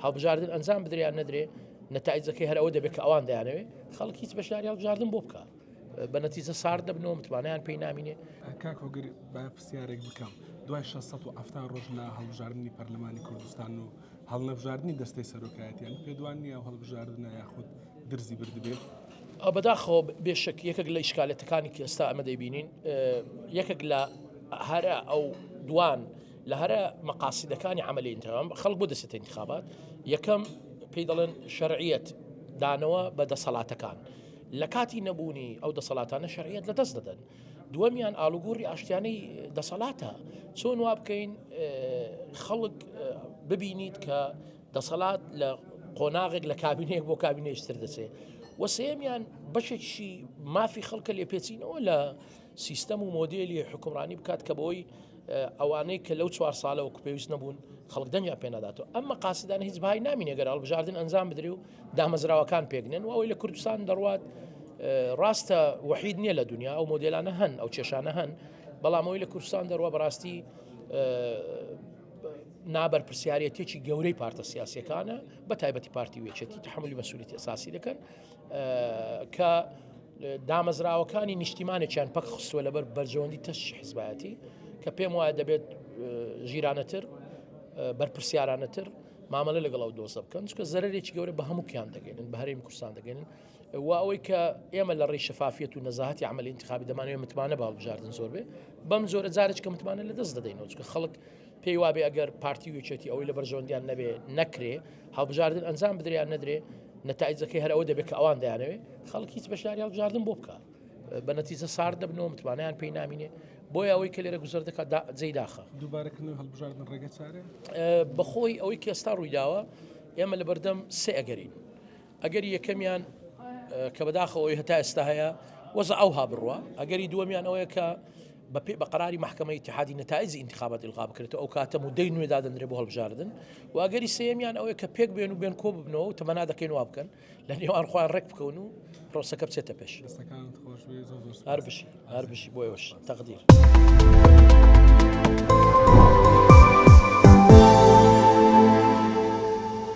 هەڵبژاردن ئەنجام بدرێ یان نەدرێ نەتایجەکەی هەر ئەوە دەبێت کە ئەوان دەیانەوێ خەڵک هیچ بەشداری هەڵبژاردن بۆ بکە بە نەتیجە سارد دەبنەوە متمانەیان پێی نامینێ. کاک هۆگر با پرسیارێک بکەم دوای 670 ڕۆژ لە هەڵبژاردنی پەرلەمانی کوردستان و هەڵنەبژاردنی دەستەی سەرۆکایەتیان پێدوان نییە و هەڵبژاردنە یاخود درزی بردبێت؟ بەداخەوە بێشک یەکێک لە ئیشکالەتەکانی کە ئێستا ئەمە دەیبینین یەکێک لە هەرە ئەو دوان لە هەرە مەقاسیدەکانی عملی انتخاب خەڵک بۆ دەچێتە انتخابات یەکەم پێی دەڵێن شەرعیەت دانەوە بە دەسەڵاتەکان لە کاتی نەبوونی ئەو دەسەڵاتانە شەرعیەت لە دەست دەدەن دووەمیان ئاڵوگۆڕی ئاشتیانەی دەسەڵاتە چۆن وا بکەین خەڵک ببینیت کە دەسەڵات لە قۆناغێک لە کابینەیەک بۆ کابینەیەکی تر دەچێت و سێیەمیان بەشێکی مافی خەڵکە لێپێچینەوە لە سیستەم و مۆدێلی حکومڕانی بکات کە بۆی ئەوانەی کە لەو چوار ساڵە وەکو پێویست نەبوون خەڵک دەنگیان پێ ناداتەوە ئەم مەقاسیدانە هیچ بەهای نامینێ گەر هەڵبژاردن ئەنجام بدرێ و دامەزراوەکان پێکنێن و ئەوەی لە کوردستان دەڕوات ڕاستە وەحید نییە لە دنیا ئەو مۆدێلانە هەن ئەو کێشانە هەن بەڵام ئەوەی لە کوردستان دەڕوا بەڕاستی نابەرپرسیارەتێکی گەورەی پارتە سیاسەکانە بە تایبەتی پارتی وێچێتی تحملی مەسولیتی ئەساسی دەکەن کە دامەزراوەکانی نیشتیمانێکیان پەک خستووە لەبەر بەرژەوەندی تەشی حزبایەتی کە پێم وایە دەبێت ژیرانەتر بەرپرسیارانەتر مامەلە لەگەڵ ئەو دۆزە بکەن چکە زەرێکی گەورە بە هەموو کیان دەگەێنن بە هەرێمی کوردستان دەگەێنن و ئەوەی کە ئێمە لە ڕێی شەفافیەت و نەزاهەتی عملی انتخابی دەمانەوێت متمانە بە هەڵبژاردن زۆر بێ بەم جۆرە جارێک کە متمانە لە دەست دەدەینەوە چکە خەڵک پێی وابێ ئەگەر پارتی و یەکێتی ئەوەی لە بەرژەوەندیان نەبێ نەکرێ هەڵبژاردن ئەنجام بدرێ یان نەدرێ نەتایجەکەی هەر ئەوە دەبێت کە ئەوان دەیانەوێ خەڵک هیچ بەشداری هەڵبژاردن بۆ بکە بە نەتیجە سارد دەبنەوە متمانەیان پێی نامینێ بۆیە ئەوەی کە لێرە گوزەر دەکات جێی داخە. دووبارەکردنەوەی هەڵبژاردن ڕێگە چارەیە؟ بەخۆی ئەوەی کە ئێستا ڕوویداوە ئێمە لەبەردەم سێ ئەگەرین. ئەگەری یەکەمیان کە بەداخەوە ئەوەی هەتا ئێستا هەیە وەزع ئەوها بڕوا، ئەگەری دووەمیان ئەوەیە کە بە پێ بە قەراری مەحکەمەی ئیتیحادی نەتائیجی ئینتخابات ئیلغا بکرێتەوە ئەو کاتە مودەی نوێ دادەنرێ بۆ هەڵبژاردن و ئەگەری سێیەمیان ئەوەیە کە پێک بێن و بێن کۆ ببنەوە و تەمەنا دەکەین وا بکەن لە نێوان خۆیان ڕێک بکەون و پرۆسەکە بچێتە پێش. دەستەکانت خۆش بێ زۆر زۆر هەر سوپاس. بژی هەر بژی بۆ ئێوەش تەقدیر.